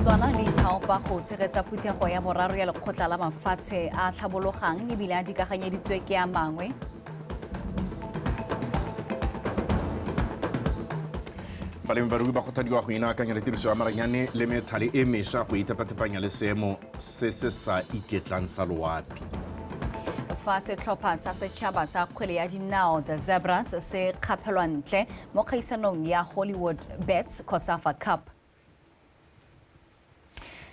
Botswana le ithaopa go tshegetsa phuthego ya boraro ya lekgotla la mafatshe a tlhabologang ebile a dikaganyeditswe ke a mangwe. Balemi barui ba kgothadiwa go inaakanya le tiriso ya maranyane le methale e mešwa go itepatepanya le seemo se se sa iketlang sa loapi. Fa setlhopha sa setšhaba sa kgwele ya dinao The Zebras se kgaphelwa ntle mo kgaisanong ya Hollywood Bets COSAFA Cup.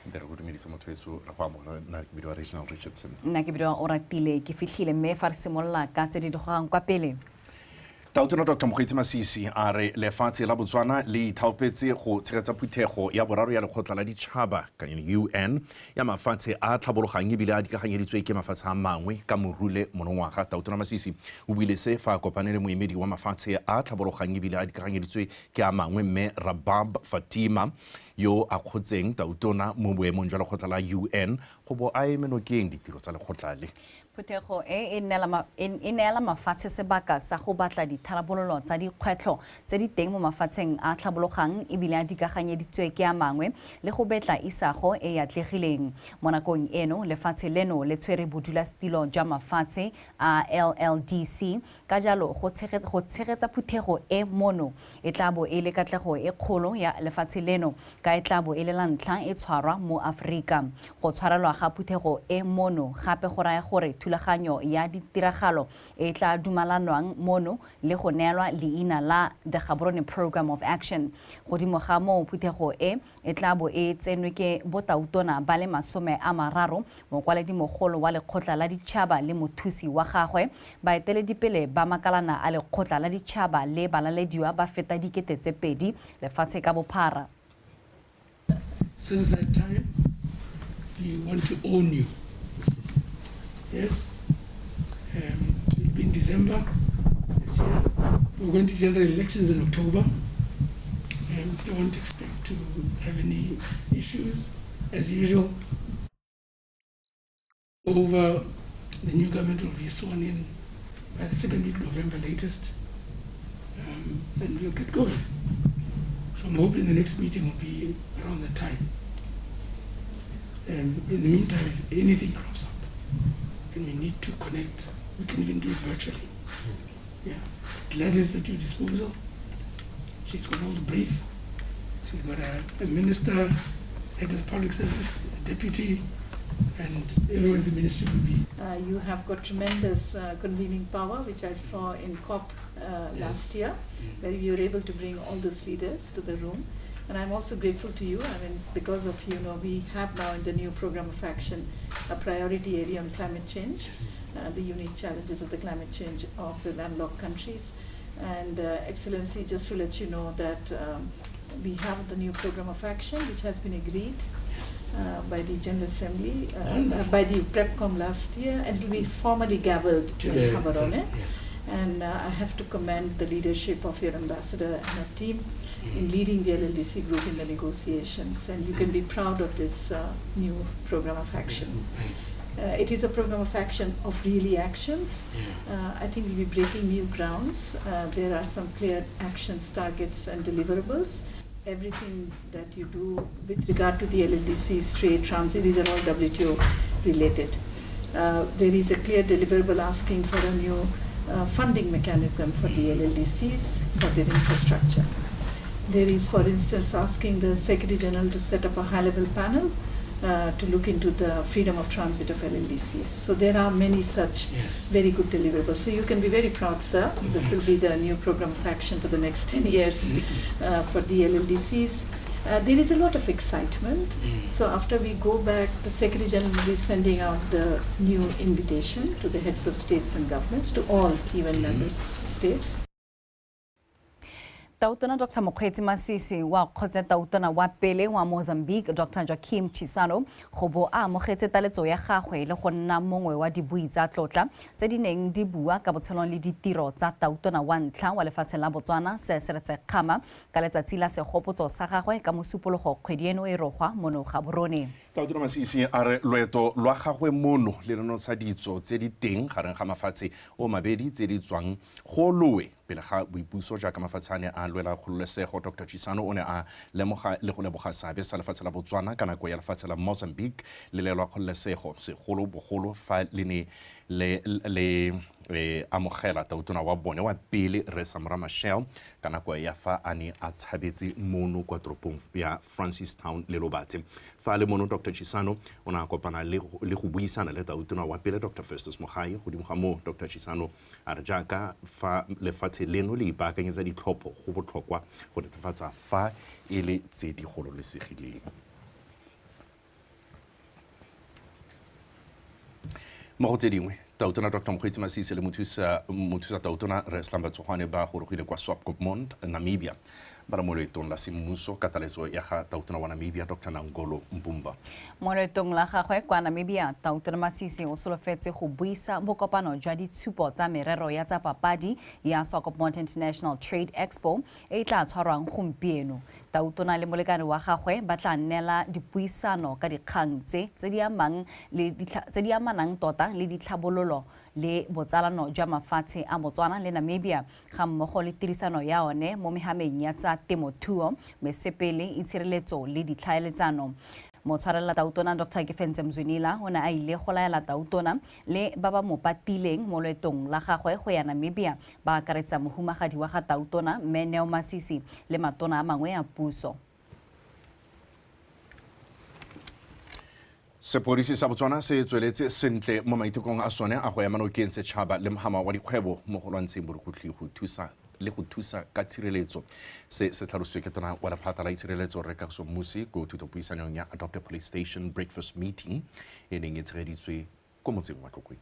Nte re go dumedisa motho weso, re go amogela. Nna ke bidiwa Regional Richardson. Nna ke bidiwa Oratile ke fitlhile, mme fa re simolola ka tse di digogang kwa pele. Tautona Dr Mokgweetsi Masisi a re lefatshe la Botswana le ithaopetse go tshegetsa phuthego ya boraro ya lekgotla la ditšhaba kana UN ya mafatshe a tlhabologang ebile a dikaganyeditswe ke mafatshe a mangwe ka Morule monongwaga. Tautona Masisi o buile se fa a kopane le moemedi wa mafatshe a tlhabologang ebile a dikaganyeditswe ke a mangwe, mme Rabab Fatima, yo a kgotseng tautona mo boemong jwa lekgotla la UN go bo a eme nokeng ditiro tsa lekgotla le. Phuthego e e neela mafatshe sebaka sa go batla ditharabololo tsa dikgwetlho tse di teng mo mafatsheng a tlhabologang ebile a dikaganyeditswe ke a mangwe le go betla isago e e atlegileng. Mo nakong eno, lefatshe leno le tshwere bodulasetilo jwa mafatshe a LLDC, ka jalo go tshegetsa phuthego e mono e tla bo e le katlego e kgolo ya lefatshe leno ka e tla bo e le la ntlha e tshwarwa mo Aforika. Go tshwarelwa ga phuthego e mono gape go raya gore thulaganyo ya ditiragalo e tla dumalanwang mono le go neelwa leina la The Gaborone Programme of Action. Godimo ga moo, phuthego e e tla bo e tsenwe ke botautona ba le 30, mokwaledimogolo wa lekgotla la ditšhaba le mothusi wa gagwe, baeteledipele ba makalana a lekgotla la ditšhaba le balalediwa ba feta 2000 lefatshe ka bophara. Since that time, we want to own you. Yes. It'll be in December this year. We're going to general elections in October. And don't expect to have any issues as usual. Over the new government will be sworn in by the second week of November latest, and we'll get going. So I'm hoping the next meeting will be around that time. And in the meantime, if anything crops up and we need to connect, we can even do it virtually. Yeah. Gladys is at your disposal. She's got all the brief. She's got a minister, head of the public service, a deputy, and everyone in the ministry will be. You have got tremendous convening power, which I saw in COP last year, where you were able to bring all those leaders to the room. And I'm also grateful to you. I mean, because of you, know, we have now in the new program of action a priority area on climate change, the unique challenges of the climate change of the landlocked countries. And Excellency, just to let you know that we have the new program of action, which has been agreed by the General Assembly, by the PrepCom last year, and it will be formally gaveled in Gaborone. And I have to commend the leadership of your ambassador and her team in leading the LLDC group in the negotiations. And you can be proud of this new program of action. It is a program of action of really actions. I think we'll be breaking new grounds. There are some clear actions, targets, and deliverables. Everything that you do with regard to the LLDCs, trade, transit, these are all WTO related. There is a clear deliverable asking for a new funding mechanism for the LLDCs for their infrastructure. There is, for instance, asking the Secretary General to set up a high-level panel to look into the freedom of transit of LLDCs. So there are many such very good deliverables. So you can be very proud, sir. This will be the new program of action for the next 10 years for the LLDCs. There is a lot of excitement. So after we go back, the Secretary General will be sending out the new invitation to the heads of states and governments, to all UN member states. Tautona Dr Mokgweetsi Masisi wa kgotse tautona wa pele wa Mozambique Dr Joaquim Chissano go bo a amogetse taletso ya gagwe le go nna mongwe wa dibui tsa tlotla tse di neng di bua ka botshelo le ditiro tsa tautona wa ntlha wa lefatshe la Botswana Sir Seretse Khama ka letsatsi la segopotso sa gagwe ka Mosupologo kgwedi eno e rogwa mono Gaborone. Tautona Masisi a re loeto lwa gagwe mono le nonotsha ditso tse di teng gareng ga mafatshe o mabedi tse di tswang go lowe Pele ga boipuso jaaka mafatshe a ne a lwela kgololesego, Dr Chissano o ne a lemoga le go leboga seabe sa lefatshe la Botswana ka nako ya lefatshe la Mozambique le lelwa kgololesego, segolobogolo fa le ne le le amogela tautona wa bone wa pele Rre Samora Machel ka nako ya fa a ne a tshabetse mono kwa toropong ya Francistown le Lobatse. Fa le mono, Dr Chissano o ne a kopana le go buisana le tautona wa pele Dr Festus Mogae. Godimo ga moo, Dr Chissano a re jaaka fa lefatshe leno le ipaakanyetsa ditlhopho, go botlhokwa go netefatsa fa e le tse di gololesegileng. Mo go tse dingwe, tautona Dr Mokgweetsi Masisi le mothusa tautona Rre Slumber Tsogwane ba gorogile kwa Swakopmund, Namibia, ba le mo loetong la semmuso ka taletso ya ga tautona wa Namibia Dr Nangolo Mbumba. Mo loetong la gagwe kwa Namibia, tautona Masisi o solofetse go buisa bokopano jwa ditshupo tsa merero ya tsa papadi ya Swakopmund International Trade Expo e e tla tshwarwang gompieno. Tautona le molekane wa gagwe ba tla neela dipuisano ka dikgang tse tse di amang le tse di amanang tota le ditlhabololo le botsalano jwa mafatshe a Botswana le Namibia, ga mmogo le tirisano ya one mo mehameng ya tsa temothuo, mesepele, itshireletso le ditlhaeletsano. Motshwarelela tautona Dr Kefentse Mzwinila o ne a ile go laela tautona le ba ba mo patileng mo loetong la gagwe go ya Namibia, ba akaretsa mohumagadi wa ga tautona Mme Neo Masisi le matona a mangwe a puso. Sepodisi sa Botswana se tsweletse sentle mo maitekong a sone a go ema nokeng setšhaba le mohama wa dikgwebo mo go lwantsheng borukutlhi go thusa le go thusa ka tshireletso. Se se tlhalositswe ke tona wa lephata la itshireletso Rre Kagiso Mmusi ko thutopuisanong ya Adopt a Police Station Breakfast Meeting e neng e tshegeditswe ko motseng wa Tlokweng.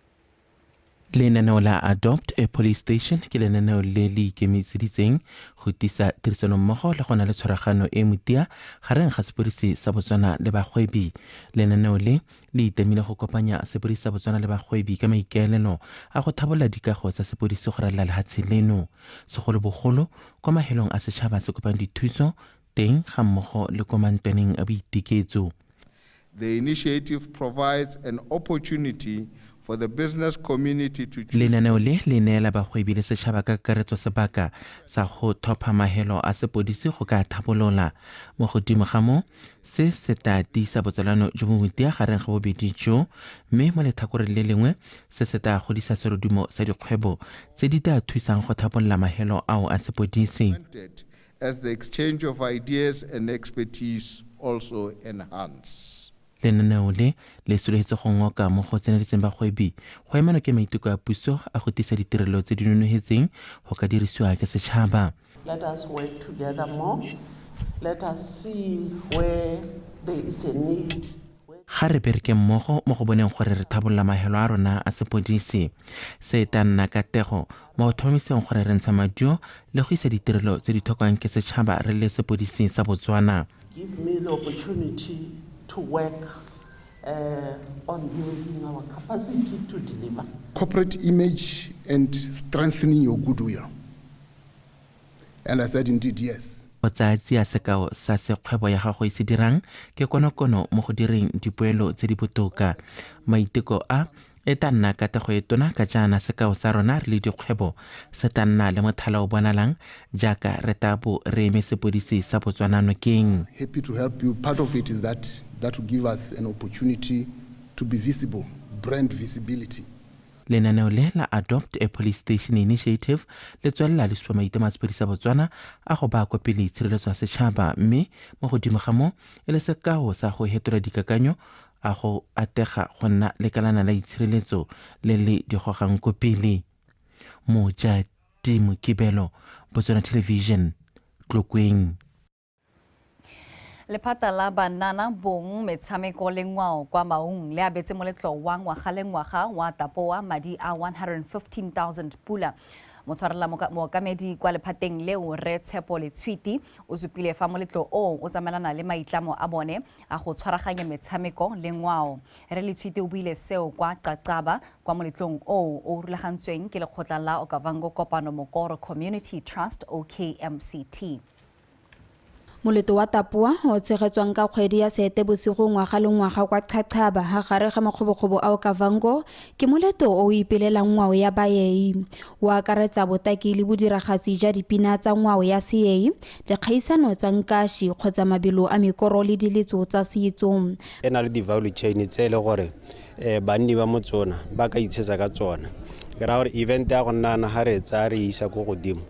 Lenaneo la Adopt a Police Station ke lenaneo le le ikemiseditseng go tisa tirisanommogo le go na le tshwaragano e motia gareng ga sepodisi sa Botswana le bagwebi. Lenaneo le le itemile go kopanya sepodisi sa Botswana le bagwebi ka maikaelelo a go thabolla dikago tsa sepodisi go ralala lehatshe leno, segolobogolo kwa mahelong a setšhaba se kopang dithuso teng ga mmogo le ko mantwaneng a boiteketso. The initiative provides an opportunity for the business community to choose. Lenaneo le le neela bagwebi le setšhaba ka kakaretso sebaka sa go thopha mahelo a sepodisi go ka thabolola. Mo godimo ga moo, se se tla tiisa botsalano jo bo motia gareng ga bobedi jo, mme mo letlhakoreng le lengwe se se tla godisa serodumo sa dikgwebo tse di tla thusang go thabolola mahelo ao a sepodisi. As the exchange of ideas and expertise also enhance. Lenaneo le le solofetse go ngoka mo go tseneletseng bagwebi go ema nokeng maiteko a puso a go tisa ditirelo tse di nonogetseng go ka dirisiwa ke setšhaba. Let us work together more. Let us see where there is a need. Ga re bereke mmogo mo go boneng gore re thabolola mahelo a rona a sepodisi. Se tla nna katego mo go tlhomamiseng gore re ntsha maduo le go isa ditirelo tse di tlhokwang ke setšhaba re le sepodisi sa Botswana. Give me the opportunity to work on building our capacity to deliver. Corporate image and strengthening your goodwill. And I said, indeed, yes. Go tsaya tsia sekao sa se kgwebo ya gago e se dirang ke konokono mo go direng dipoelo tse di botoka. Maiteko a e tla nna katego e tona ka jaana sekao sa rona re le dikgwebo se tla nna le mothala o bonalang jaaka re tla bo re eme sepodisi sa Botswana nokeng. Happy to help you. Part of it is that that will give us an opportunity to be visible, brand visibility. Lenaneo le la Adopt a Police Station Initiative le tswelela le supa maitlamo a sepodisi sa Botswana a go baya kwa pele tshireletso ya setšhaba, mme mo godimo ga moo e le sekao sa go hetola dikakanyo a go atega go nna lekalana la itshireletso le le di gogang ko pele. Mojati Mokibelo, Botswana Television, Tlokweng. Lephata la banana bong metshameko le ngwao kwa Maung le abetse moletlo wa ngwaga le ngwaga wa tapoa madi a 115,000 pula. Motshwarela mookamedi kwa lephateng leo Rre Tshepo Letshwiti o supile fa moletlo o o tsamaelana le maitlamo a bone a go tshwaraganya metshameko le ngwao. Rre Letshwiti o buile seo kwa Qaqaba kwa moletlong o o rulagantsweng ke lekgotla la Okavango Kopano Mokoro Community Trust OKMCT. Moleto wa Tapoa o tshegetswang ka kgwedi ya Seetebosigo ngwaga le ngwaga kwa Qhaqhaba ha gare ga makgobokgobo a Okavango ke moleto o o ipelelang ngwao ya Bayei. O akaretsa botaki le bodiragatsi ja dipina tsa ngwao ya Seei, dikgaisano tsa nkashi kgotsa mabelo a mekoro le diletso tsa setso. E na le di-value chain tse e le gore banni ba motsona ba ka itshetsa ka tsona. Ke raya gore event ya go nna ga re tsaya re isa ko godimo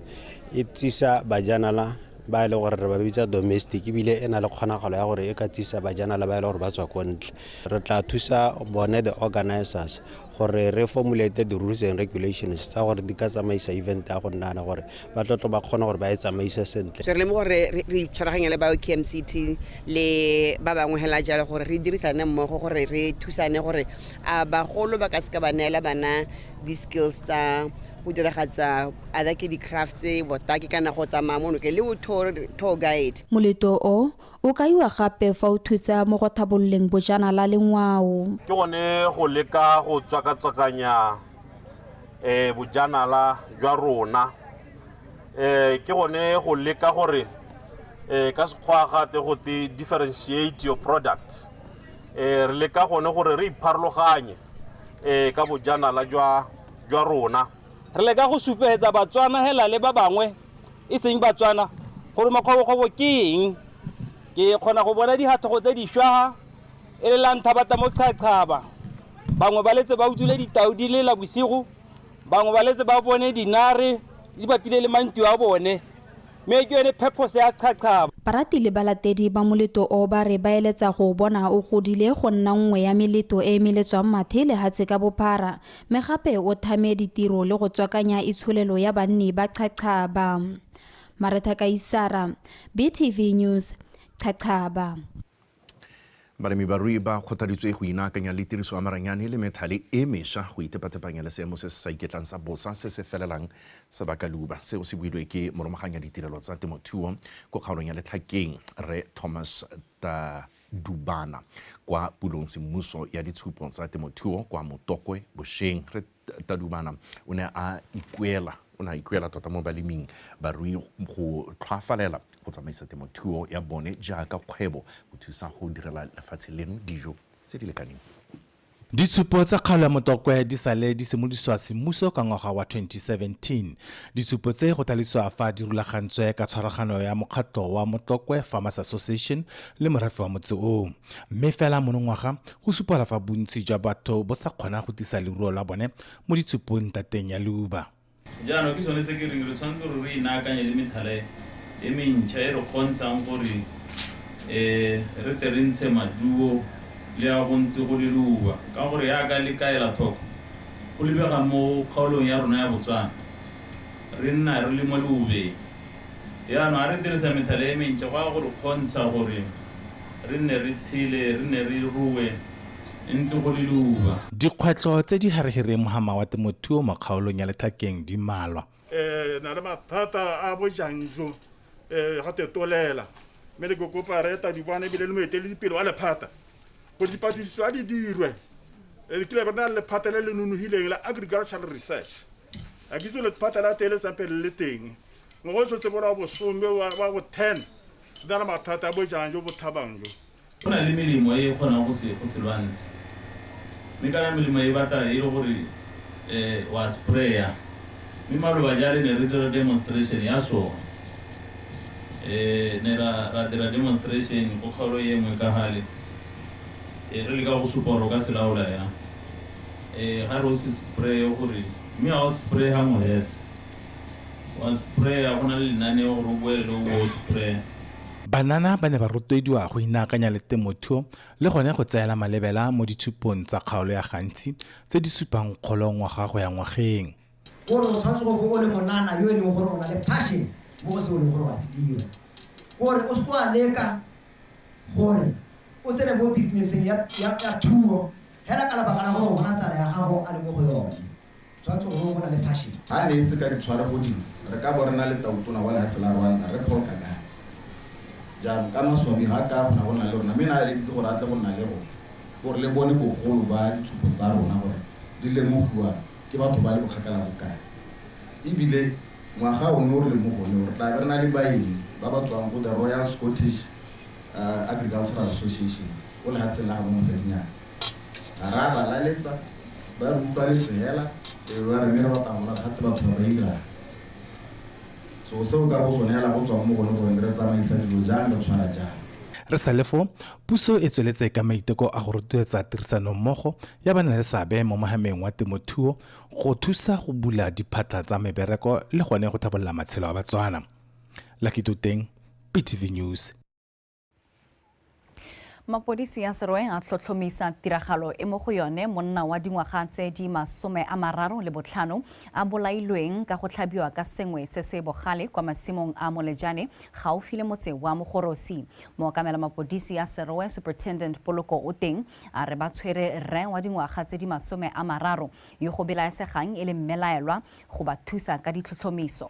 e tsisa bajanala ba e le gore re ba bitsa domestic, ebile e na le kgonagalo ya gore e ka tsisa bajanala ba e le gore ba tswa ko ntle. Re tla thusa bone the organizers gore re formulate the rules and regulations tsa gore di ka tsamaisa event ya go nnana gore ba tlotlo ba kgone gore ba e tsamaise sentle. Re lemoga gore re itshwaraganya le ba KMCT le ba bangwe hela jalo gore re dirisane mmogo gore re thusane gore a bagolo ba ka seka ba neela bana di-skills tsa go diragatsa either ke di-crafts, botaki kana go tsamaya mo nokeng le tour guide. Moleto o o kaiwa gape fa o thusa mo go thabololeng bojanala le ngwao. Ke gone go leka go tswakatswakanya bojanala jwa rona. Ke gone go leka gore ka sekgwa gate go te differentiate your product. Re leka gone gore re ipharologanye ka bojanala jwa rona. Re leka go supegetsa Batswana hela le ba bangwe e seng Batswana gore makgobokgobo ke eng. Ke kgona go bona dihathogo tse dišwa e le la ntha bata mo Qhaqhaba. Bangwe ba letse ba utlwile ditau di lela bosigo, bangwe ba letse ba bone dinare di bapile le mantu a bone, mme ke yone purpose ya Qhaqhaba. Barati le balatedi ba moleto o ba re ba eletsa go bona o godile go nna nngwe ya meleto e meletswang mathe lehatshe ka bophara, mme gape o thame ditiro le go tswakanya itsholelo ya banni ba Qhaqhaba. Maretha Kaisara, BTV News, Qhaqhaba. Balemi barui ba kgothaditswe go inaakanya le tiriso ya maranyane le methale e mešwa go itepatepanya le seemo se se sa iketlang sa bosa se se felelang sa baka leuba. Seo se builwe ke moromaganya ditirelo tsa temothuo ko kgaolong ya Letlhakeng Rre Thomas Tadubana kwa pulong semmuso ya ditshupo tsa temothuo kwa Motokwe bošeng. Rre Tadubana o ne a ikuela tota mo baleming barui go tlhoafalela go tsamaisa temothuo ya bone jaaka kgwebo go thusa go direla lefatshe leno dijo tse di lekaneng. Ditshupo tsa kgaolo ya Motokwe di sale di simolodisiwa semmuso ka ngwaga wa 2017. Ditshupo tse go thalisiwa fa di rulagantswe ka tshwaragano ya mokgatlho wa Motokwe Farmers Association le morafe wa motse oo. Mme fela monongwaga go supala fa bontsi jwa batho bo sa kgona go tlisa leruo la bone mo ditshupong tateng ya leuba. Jaanong ke sone se ke reng re tshwanetse gore re inaakanye le methale e mentšha e re kgontshang gore re tle re ntshe maduo le a go ntse go le leuba, ka gore yaka le kaela tlhoko go lebega mo kgaolong ya rona ya Botswana re nna re le mo leubeng. Jaanong a re dirisa methale e mentšha go ya gore kgontsha gore re nne re tshele, re nne re rue ntse go le leuba. Dikgwetlho tse di harehereng mohama wa temothuo mo kgaolong ya Letlhakeng di mmalwa. Na le mathata a bojangjo ga tetolela, mme le kopa re Tadubana ebile le moeteledipele wa lephata gore dipatlisiso a di dirwe. Ke le bona lephata le le nonogileng la agricultural research, a ke itse lephata la teng le sampe le le teng. Ngwaga o tshotse bona wa bosome wa bo 10 re na le mathata a bojang jo bo thabang jo. Go na le melemo e e kgonang go se lwantshe, mme kana melemo e batla e le gore wa spraya, mme maloba jale ne re dira demonstration ya sone. Ne ra dira demonstration go kgaolo e nngwe ka gale, re leka go supa gore o ka se laola yang. Ga re o se spray gore mme ga o spray gangwe fela, wa spraya go na le lenaneo gore o boele o spray. Banana ba ne ba rotloediwa go inaakanya le temothuo le gone go tseela malebela mo ditshupong tsa kgaolo ya Gantsi tse di supang kgolo ngwaga go ya ngwageng. Gore o tshwanetse go bo o le monana yo e leng gore o na le passion mo go se o leng gore wa se dira, gore o se wa leka gore o tsene mo businesseng ya thuo hela ka lebaka la gore o bona tsala ya gago a le mo go yone. Tshwanetse gore o na le passion. Ha ne e se ka ditshware godimo re ka bo re na le tautona wa lehatshe la Rwanda re Paul Kagame. Jaanong ka maswabi ga ka kgona go nna le rona, mme na a eleditse gore a tle go nna le rona gore le bone bogolo ba ditshupo tsa rona gore di lemogiwa ke batho ba le bokgakala bokae. Ebile ngwaga one o re le mo gone re tla be re na le baeng Ba ba tswang ko the Royal Scottish Agricultural Association o lehatsheng la gabo mosadinyana. Ra ba laletsa, ba re utlwaletse hela, e be ba re mme re batla go bona thata batho ba ba irang. So seo ka bo sone hela go tswang mo gone gore re tsamaisa dilo jang, re tshwara jang. Re sa le fo, puso e tsweletse ka maiteko a go rotloetsa tirisanommogo ya banaleseabe mo mohameng wa temothuo go thusa go bula diphatlha tsa mebereko le gone go tlhabolola matshelo a Batswana. Lucky Toteng, PTV News. Mapodisi a Serowe a tlhotlhomisa tiragalo e mo go yone monna wa dingwaga tse di 35 a bolailweng ka go tlhabiwa ka sengwe se se bogale kwa masimong a Molejane gaufi le motse wa Mogorosi. Mookamela mapodisi a Serowe, Superintendent Poloko Oteng, a re ba tshwere rre wa dingwaga tse di 30 yo go belaesegang e le mmelaelwa go ba thusa ka ditlhotlhomiso.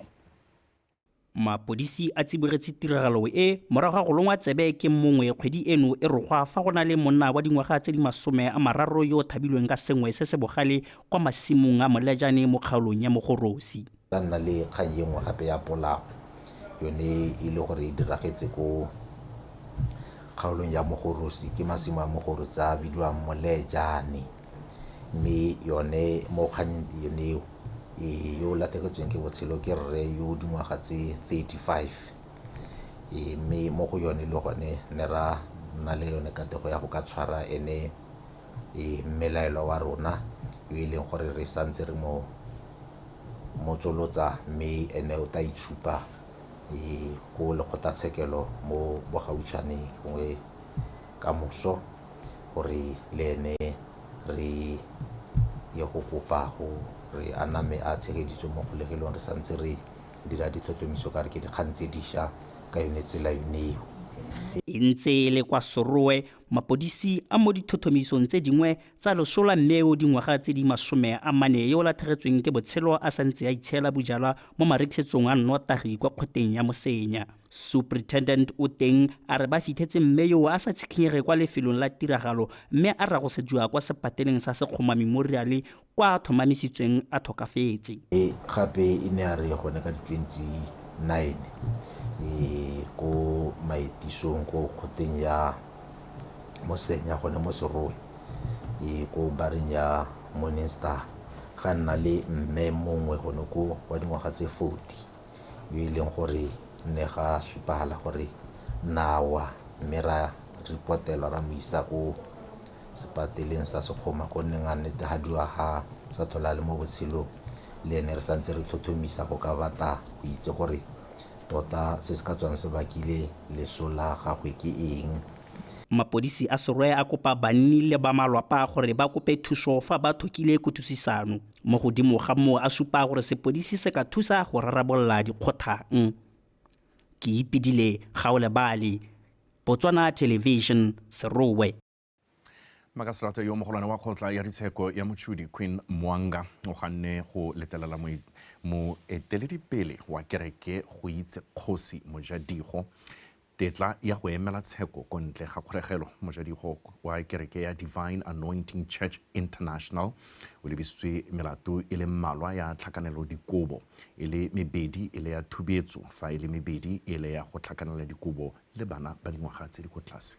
Mapodisi a tsibogetse tiragalo e morago ga go longwa tsebe ke mongwe kgwedi eno e rogwa fa go na le monna wa dingwaga tse di 30 yo o thabilweng ka sengwe se se bogale kwa masimong a Molejane mo kgaolong ya Mogorosi. Ra nna le kgang e nngwe gape ya polao, yone e le gore e diragetse ko kgaolong ya Mogorosi, ke masimo a Mogorosi a bidiwang Molejane, mme yone mo kganyeng yone eo yo o latlhegetsweng ke botshelo ke rre yo o dingwaga tse 35, mme mo go yone le gone ne ra nna le yone katego ya go ka tshwara ene mmelaelwa wa rona yo e leng gore re santse re mo motsolotsa, mme ene o tla itshupa ko lekgotlatshekelo mo bogautshwane gongwe ka moso gore le ene re ye go kopa go re a name a tshegeditswe mo kgolegelong. Re santse re dira ditlhotlhomiso ka re ke dikgang tse dišwa ka yone tsela yone eo. E ntse e le kwa Serowe, mapodisi a mo ditlhotlhomisong tse dingwe tsa loso la mme o dingwaga tse di 40 yo o latlhegetsweng ke botshelo a santse a itshela bojalwa mo marekisetsong a nnotagi kwa kgoteng ya Mosenya. Superintendent Oteng a re ba fitlhetse mme yo a sa tshikinyege kwa lefelong la tiragalo mme a ragosediwa kwa sepateleng sa Sekgoma Memorial kwa a tlhomamisitsweng a tlhokafetse. E gape e ne a re gone ka di 29 ko maetisong ko kgoteng ya Mosenya gone mo Serowe, ko bareng ya Morning Star, ga nna le mme mongwe gone ko wa dingwaga tse 40 yo e leng gore ne ga supagala gore nawa, mme ra reportelwa ra mo isa ko sepateleng sa Sekgoma ko neng a netehadiwa ga sa tlhola le mo botshelong. Le ene re santse re tlhotlhomisa go ka batla go itse gore tota se se ka tswang se bakile leso la gagwe ke eng. Mapodisi a Serowe a kopa banni le ba malwapa gore ba kope thuso fa ba tlhokile kutlwisisano. Mo godimo ga moo a supa gore sepodisi se ka thusa go rarabolola dikgothang. Ke Ipidile Gaolebale, Botswana Television, Serowe. Makaserata yo mogolwane wa kgotla ya ditsheko ya Mochudi Queen Mwanga o ganne go letlelela moeteledipele wa kereke go itse kgosi Mojadigo tetla ya go emela tsheko ko ntle ga kgolegelo. Mojadigo wa kereke ya Divine Anointing Church International o lebisitswe melato e le mmalwa ya tlhakanelo dikobo, e le mebedi e le ya thubetso, fa e le mebedi e le ya go tlhakanela dikobo le bana ba dingwaga tse di ko tlase.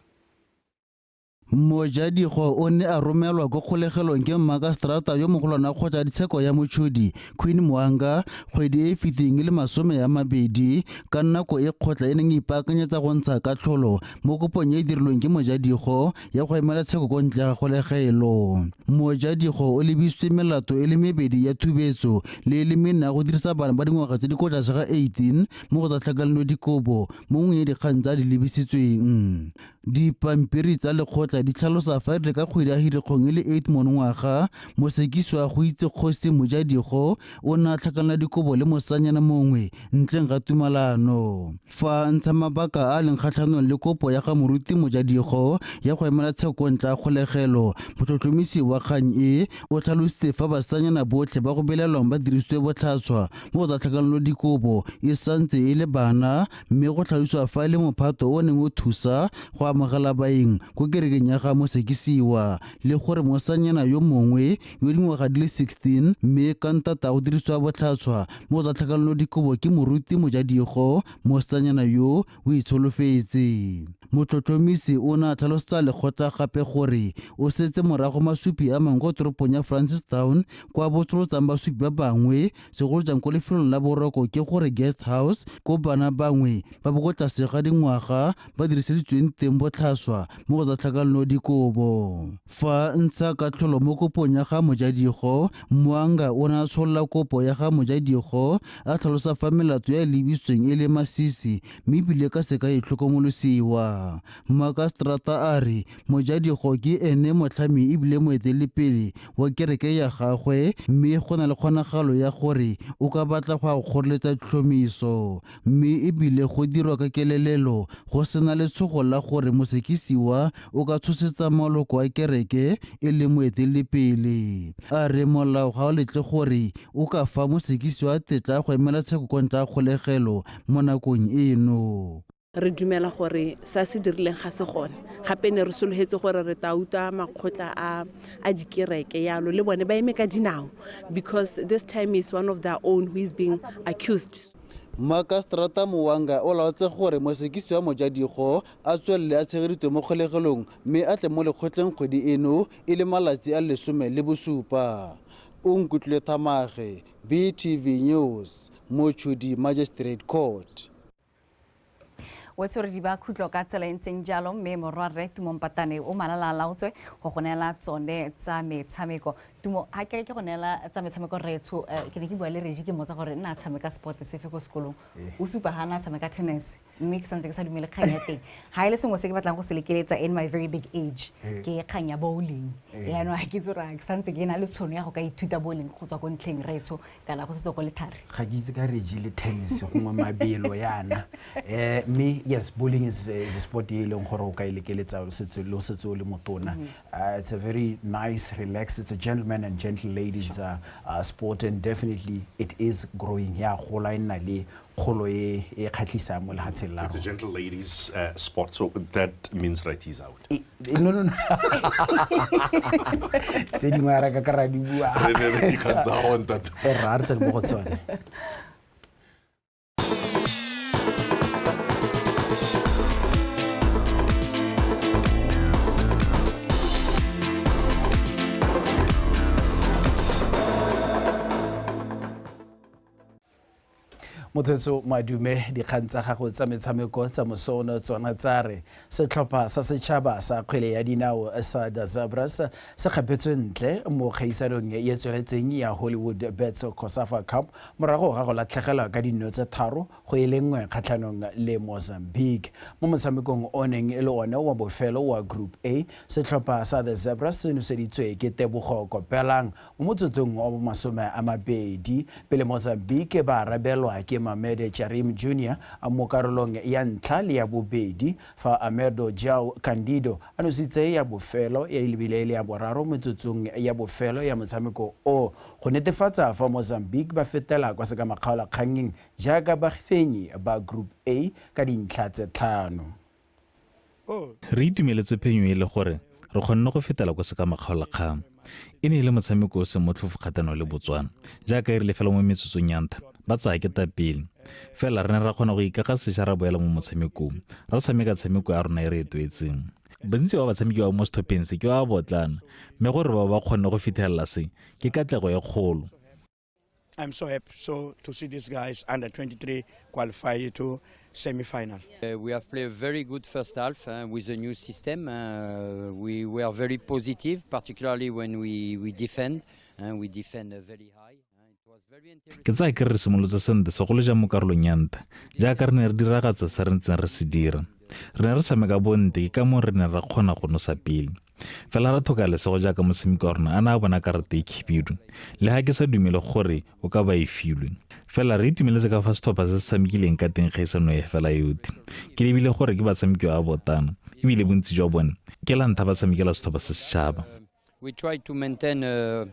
Mojadigo o ne a romelwa ko kgolegelong ke mmakaseterata yo mogolwane wa kgotla ya ditsheko ya Mochudi Queen Mwanga kgwedi e e fetileng e le 20 ka nako e kgotla e neng e ipaakanyetsa go ntsha katlholo mo kopong e e dirilweng ke Mojadigo ya go emela tsheko ko ntle ga kgolegelo. Mojadigo o lebisitswe melato e le mebedi ya thubetso le e le mene ya go dirisa bana ba dingwaga tse di ko tlase ga 18 mo go tsa tlhakanelo dikobo mo nngwe ya dikgang tse a di lebisitsweng. Dipampiri tsa lekgotla di tlhalosa fa e rile ka kgwedi ya Hirikgong e le 8 monongwaga, mosekisi wa go itse kgosi Mojadigo o ne a tlhakanela dikobo le mosanyana mongwe ntleng ga tumalano. Fa a ntsha mabaka a a leng kgatlhanong le kopo ya ga moruti Mojadigo ya go emela tsheko ntle ga kgolegelo, motlhotlhomisi wa kgang e o tlhalositse fa basanyana botlhe ba go belaelwang ba dirisitswe botlhaswa mo go tsa tlhakanelo dikobo e santse e le bana, mme go tlhalosiwa fa e le mophato o neng o thusa go amogela baeng ko kerekeng ya ya ga mosekisiwa le gore mosanyana yo mongwe yo dingwaga di le 16 mme ka ntata go dirisiwa botlhaswa mo tsa tlhakanelo dikobo ke moruti Mojadigo, mosanyana yo o itsholofetse. Motlhotlhomisi o ne a tlhalosetsa lekgotla gape gore o setse morago masupi a mangwe kwa toropong ya Francistown kwa botsolotsang basupi ba bangwe segolo jang ko lefelong la boroko ke gore guest house ko bana bangwe ba bo ko tlase ga dingwaga ba diriseditsweng teng botlhaswa mo go tsa tlhakanelo dikobo. Fa ntsha katlholo mo kopong ya ga Mojadigo, Mwanga o ne a tsholola kopo ya ga Mojadigo a tlhalosa fa melato ya e lebisitsweng e le masisi mme ebile ka seka e tlhokomolosiwa. Makaseterata a re Mojadigo ke ene motlhami ebile moeteledipele wa kereke ya gagwe mme go na le kgonagalo ya gore o ka batla go a kgoreletsa tlhomiso mme ebile go dirwa ka kelelelo go sena letshogo la gore mosekisiwa o ka tshosetsa maloko a kereke e le moeteledipele. A re molao ga o letle gore o ka fa mosekisiwa tetla go emela tsheko kwa ntle ga kgolegelo mo nakong eno. Re dumela gore sa se dirileng ga se gone gape ne re sologetse gore re tla utlwa makgotla a dikereke yalo le bone ba eme ka dinao because this time is one of their own who is being accused. Makaseterata Mwanga o laotse gore mosekisi wa Mojadigo a tswelele a tshegeditswe mo kgolegelong mme a tle mo lekgotleng kgwedi eno e le malatsi a 17. O Nkutlwile Thamage, BTV News, Mochudi Magistrate Court. O tshwere di ba khutlo ka tsela e ntseng jalo mme morwarre Tumo Mpatane o malala a laotswe go go neela tsone tsa metshameko. Tumo, ha ke go neela tsa metshameko retsho, ke ne ke bua le Regi ke mmotsa gore nna a tshameka sport sefe ko sekolong. O supa ha na tshameka tennis mme ke santse ke sa dumele kgang ya teng. Ha e le sengwe se ke batlang go se lekeletsa in my very big age ke kgang ya bowling. Yaanong ha ke itse gore ke santse ke na le tshono ya go ka ithuta bowling go tswa ko ntlheng retsho kana go setse go le thari. Ga ke itse ka Regi le tennis gongwe mabelo yana. Mme yes, bowling is a sport e leng gore o ka e lekeletsa o setse o le motona. It's a very nice, relaxed, it's a gentleman and gentle ladies sport, and definitely it is growing. Ya gola e nna le kgolo e e kgatlhisang mo lefatsheng la It's a rona. gentle ladies sport, so that means right is out. No, no, no. Tse dingwe a re ka ra di bua. Re ne re dikgang tsa gago, ntate. Rra, re tsene mo go tsone. Mothetso Madume, dikgang tsa gago tsa metshameko tsa mosono tsona tsa re setlhopha sa setšhaba sa kgwele ya dinao sa The Zebras se kgapetswe ntle mo kgaisanong e tsweletseng ya Hollywood Bets COSAFA Cup morago ga go latlhegelwa ka dino tse 3 go e le 1 kgatlhanong le Mozambique. Mo motshamekong o neng e le one wa bofelo wa Group A, setlhopha sa The Zebras se noseditswe ke Tebogo Kopelang mo motsotsong wa 20 pele Mozambique ba arabelwa ke Mamede Charim Jr. mo karolong ya ntlha le ya bobedi fa Amerdo Jao Candido a nositse ya bofelo ya lebile le ya boraro metsotsong ya bofelo ya motshameko o go netefatsa fa Mozambique ba fetela kwa sekamakgaolakgangeng jaaka bafenyi ba Group A ka dintlha tse 5. Re itumeletse phenyo e le gore re kgonne go fetela kwa sekamakgaolakgang. E ne e le motshameko o se motlhofo kgatlhanong le Botswana jaaka e rile fela mo metsotsong ya ntlha ba tsaya ke pele fela re ne ra kgona go ikaga sešwa ra boela mo motshamekong ra tshameka tshameko ya rona e re e tlwaetseng. Bontsi ba batshameki ba mo setlhopheng se ke ba botlana mme gore ba kgonne go fitlhelela se ke katlego e kgolo. I'm so happy to see these guys under 23 qualify to semi-final. We have played a very good first half with the new system. We were very positive, particularly when we defend. We defend very high. Ke tsaya ke re simolotse sentle segolo jang mo karolong ya ntlha jaaka re ne re diragatsa se re ntseng re se dira. Re ne re tshameka bontle ke ka moo re ne ra kgona go nosa pele. Fela ra tlhoka lesego jaaka motshameki wa rona a ne a bona karata e khibidu le ha ke sa dumele gore o ka ba e filwe. Fela re itumeletse ka fa setlhopha se se tshamekileng ka teng kgaisano e fela yotlhe. Ke lebile gore ke batshameki ba botana ebile bontsi jwa bone ke la ntlha ba tshamekela setlhopha se setšhaba. We try to maintain a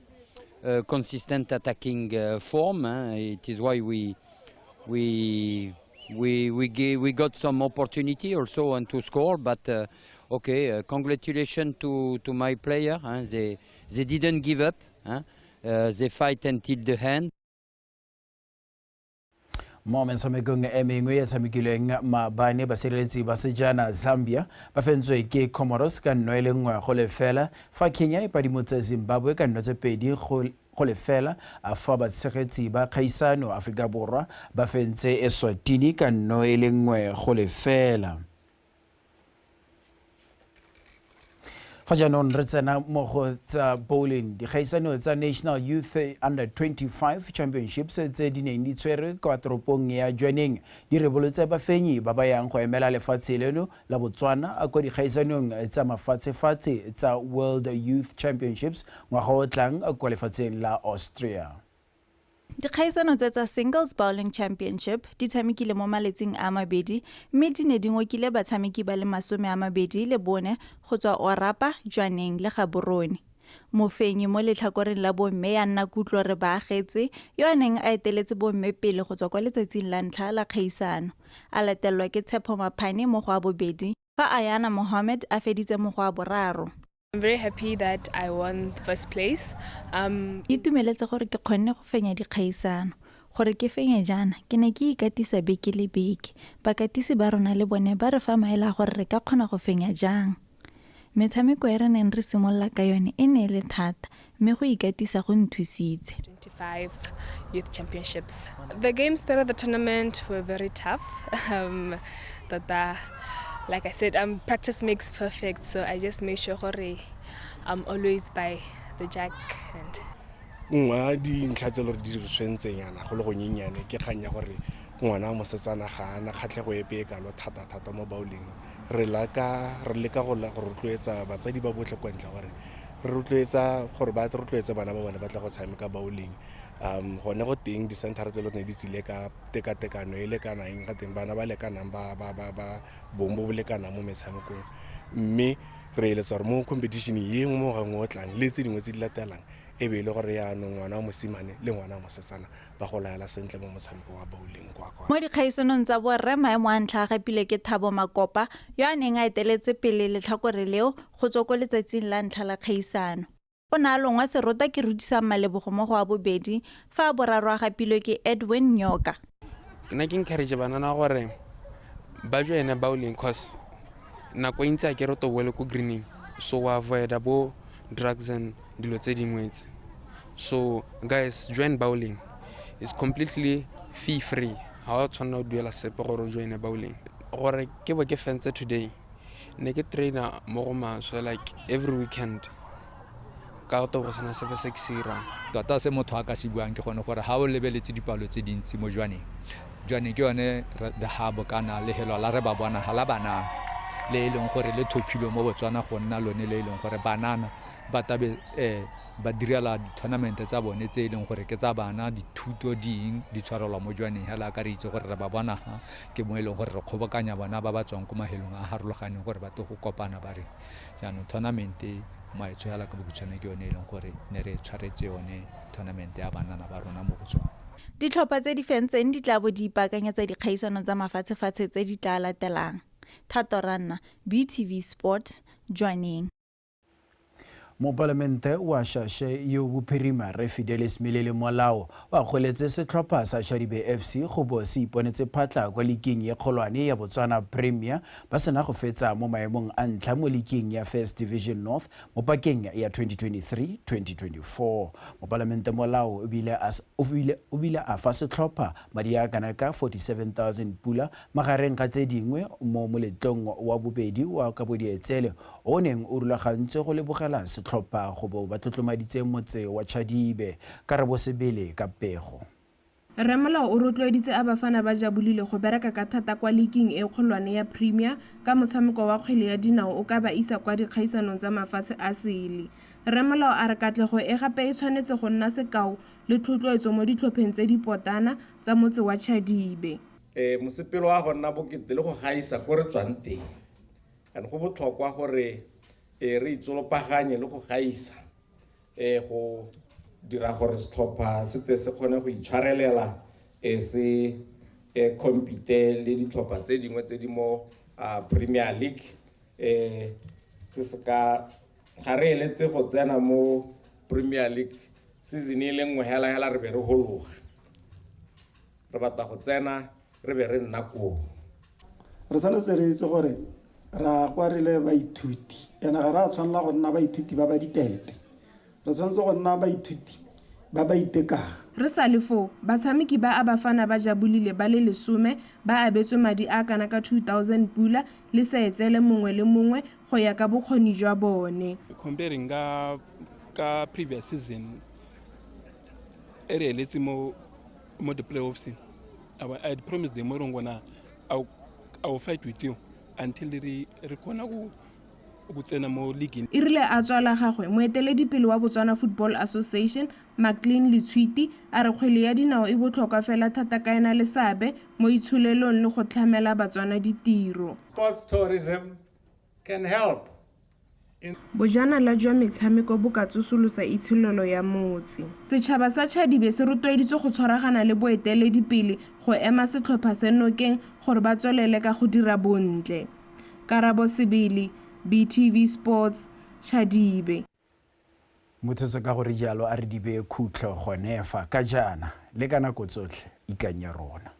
consistent attacking form. It is why we got some opportunity also and to score, but Okay, congratulations to my player. They didn't give up. They fight until the end. Mo metshamekong e mengwe e tshamekilweng maabane, basireletsi ba sejana Zambia ba fentswe ke Comoros ka 1-0, fa Kenya e padimotse Zimbabwe ka 2-0, fa batshegetsi ba kgaisano Afrika Borwa ba fentse Eswatini ka 1-0. Fa jaanong re tsena mo go tsa bowling, dikgaisano tsa National Youth Under 25 Championships tse di neng di tshwerwe kwa toropong ya Jwaneng di rebolotse bafenyi ba ba yang go emela lefatshe leno la Botswana kwa dikgaisanong tsa mafatshefatshe tsa World Youth Championships ngwaga o tlang kwa lefatsheng la Austria. Dikgaisano tse tsa Singles Bowling Championship di tshamekile mo maletsing a mabedi mme di ne di ngokile batshameki ba le 24 go tswa Orapa, Jwaneng le Gaborone. Mofenyi mo letlhakoreng la bomme ya nna Kutlo Re Baagetse yo a neng a eteletse bomme pele go tswa kwa letsatsing la ntlha la kgaisano, a latelwa ke Tshepo Maphane mo go a bobedi, fa Ayana Mohammed a feditse mo go a boraro. I'm very happy that I won first place. Itumeletse gore ke kgonne go fenya dikgaisano. Gore ke fenye jaana, ke ne ke ikatisa beke le beke. Bakatisi ba rona le bone ba re fa maele a gore re ka kgona go fenya jang. Metshameko e re neng re simolola ka yone e ne e le thata, mme go ikatisa go nthusitse. 25 Youth Championships. The games started the tournament were very tough. Like I said, practice makes perfect, so I just make sure gore I'm always by the jack. And nngwe dintlha tse le gore di re tshwentseng yana go le go nyenyane ke kgang ya gore ngwana mosetsana ga ana kgatlhego epe e kalo thata-thata mo bowling. Re leka go rotloetsa batsadi ba botlhe kwa ntle gore re rotloetsa gore ba rotloetse bana ba bone ba tla go tshameka bowling. Gone go teng di-center tse le ne di tsile ka tekatekano e lekanang ga teng bana ba lekanang ba bong bo bo lekanang mo metshamekong, mme re eletsa gore mo competition ye nngwe mo gangwe o tlang le tse dingwe tse di latelang e be e le gore yaanong ngwana wa mosimane le ngwana wa mosetsana ba go laela sentle mo motshameko wa bowling kwa kwa. Mo dikgaisanong tsa borre maemo a ntlha a gapile ke Thabo Makopa yo a neng a eteletse pele letlhakore leo go tswa ko letsatsing la ntlha la kgaisano. O ne a longwa serota ke Rudisang Malebogo mo go a bobedi, fa a boraro a gapilwe ke Edwin Nyoka. Ke ne ke encourage banana gore ba joine bowling cause nako e ntsi a ke re to boele ko greening, so wa avoida bo drugs and dilo tse dingwe tse. So guys, join bowling. It's completely fee free. Ha o tshwanela go duela sepe gore o joine bowling. Gore ke bo ke fentse today, ne ke trainer mo go maswe like every weekend. Ka go go sana sepe se ke se irang. Tota se motho a ka se buang ke gone gore ha o lebeletse dipalo tse dintsi mo Jwaneng. Jwaneng ke yone the hub kana lehelo la re ba bona ha la banana le e leng gore le thophilwe mo Botswana go nna lone le e leng gore banana ba tabe ba direla di-tournament tsa bone tse e leng gore ke tsa bana, dithuto ding di tshwarelwa mo Jwaneng hela ka re itse gore re ba bona ha ke mo e leng gore re kgobokanya bona ba ba tswang ko mahelong a harologaneng gore ba tle go kopana ba re jaanong tournament maetsho hela ka bokhutshwane ke yone e leng gore ne re tshwaretse yone tournament ya banana ba rona mo Botswana. Ditlhopha tse di fentseng di tla bo di ipaakanyetsa dikgaisano tsa mafatshefatshe tse di tla latelang. Thato Ranna, BTV Sport, Jwaneng. Mopalamente wa Shashe yo bophirima re Fidelis Milele Molao wa kgoletse setlhopha sa Chadibe FC go bo se iponetse phatla kwa liking ye kgolwane ya Botswana Premier ba sena go fetsa mo maemong a ntlha mo liking ya First Division North mo pakeng ya 2023-2024. Mopalamente Molao o bile a fa setlhopha madi a kana ka 47,000 pula magareng ga tse dingwe mo moletlong wa bobedi wa Kabodietsele o neng o rulagantswe go lebogela setlhopha go bo ba tlotlomaditse motse wa Chadibe. Karabo Sebele ka pego. Rre Molao o rotloeditse a bafana ba jabulile go bereka ka thata kwa liking e kgolwane ya Premier ka motshameko wa kgwele ya dinao o ka ba isa kwa dikgaisanong tsa mafatshe a sele. Rre Molao a re katlego e gape e tshwanetse go nna sekao le tlotloetso mo ditlhopheng tse di potana tsa motse wa Chadibe. Mosepelo wa go nna bokete le go gaisa ko re tswang teng. And go botlhokwa gore re itsolopaganye le go gaisa go dira gore setlhopha se te se kgone go itshwarelela se compete le ditlhopha tse dingwe tse di mo Premier League. Se se ka ga re eletse go tsena mo Premier League season e le nngwe hela hela re be re hologa. Re batla go tsena re be re nna koo. Re tshwanetse re itse gore ra kwa re le baithuti, ene ga re a tshwanela go nna baithuti ba ba ditete, re tshwanetse go nna baithuti ba ba itekang. Re sa le foo, batshameki ba a Bafana ba Jabulile ba le 10 ba abetswe madi a kana ka 2000 pula le seetsele mongwe le mongwe go ya ka bokgoni jwa bone. Comparing ka previous season e re eletse mo the playoffs, I had promised them gore I will fight with you until re kgona go tsena mo league. E rile a tswa la gagwe, moeteledipele wa Botswana Football Association Maclean Letshwiti a re kgwele ya dinao e botlhokwa fela thata ka ena le seabe mo itsholelong le go tlhamela Batswana ditiro. Sports tourism can help. Bojanala jwa metshameko bo ka tsosolosa itsholelo ya motse. Setšhaba sa Chadibe se rotloeditswe go tshwaragana le boeteledipele go ema setlhopha se nokeng gore ba tswelele ka go dira bontle. Karabo Sebele, BTV Sports, Chadibe. Motsotso ka gore jalo a re di beye khutlo gone fa ka jaana le ka nako tsotlhe ikanya rona.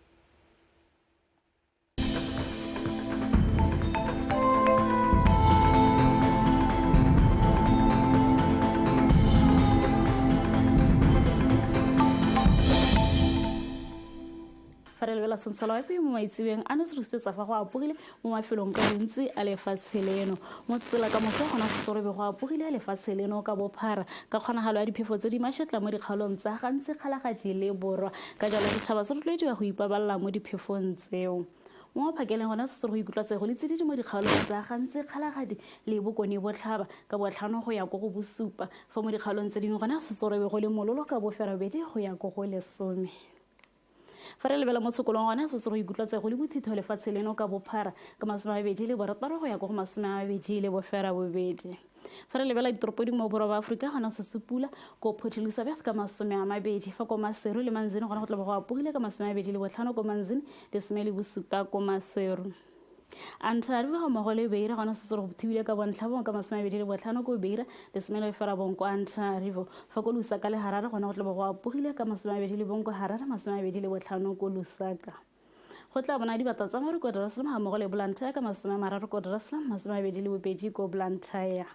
Fa re lebela sentshalo wa mo maitsebeng a ne se re supetsa fa go apogile mo mafelong ka bontsi a lefatshe leno. Mo tsela ka moso gona se go apogile lefatshe leno ka bophara ka kgonagalo ya diphefo tse di mašetla mo dikgaolong tsa gantsi Kgalagadi le Borwa. Ka jalo setšhaba se rotloediwa go ipaballa mo diphefong tseo. Mo phakeleng gona se go ikutlwa tsego le tsididi mo dikgaolong tsa gantsi Kgalagadi le Bokone Botlhaba ka botlhano go ya ko go bosupa. Fa mo dikgaolong tse dingwe gona se go le mololo ka boferabedi go ya ko go 10. Fa re lebela mo tshokolong gona se go ikutlwa tsego le bothitho lefatshe leno ka bophara ka 26 go ya ko go 28. Fa re lebela ditoropo dingwe mo borwa ba Aforika gona se pula ko Port Elizabeth ka 20, fa ko Maseru le Manzini gona go tla go apogile ka 25 ko Manzini 17 ko Maseru. Antananarivo ga mmogo le Beira gona se go thibile ka bontlhabongwe ka 25 ko Beira 19 ko Antananarivo. Fa ko Lusaka le Harare gona go tla go apogile ka 21 ko Harare 25 ko Lusaka. Go tla bona dibata tsa maru ko Dar es Salaam ga mmogo le Blantyre ka 30 ko Dar es Salaam 22 ko Blantyre.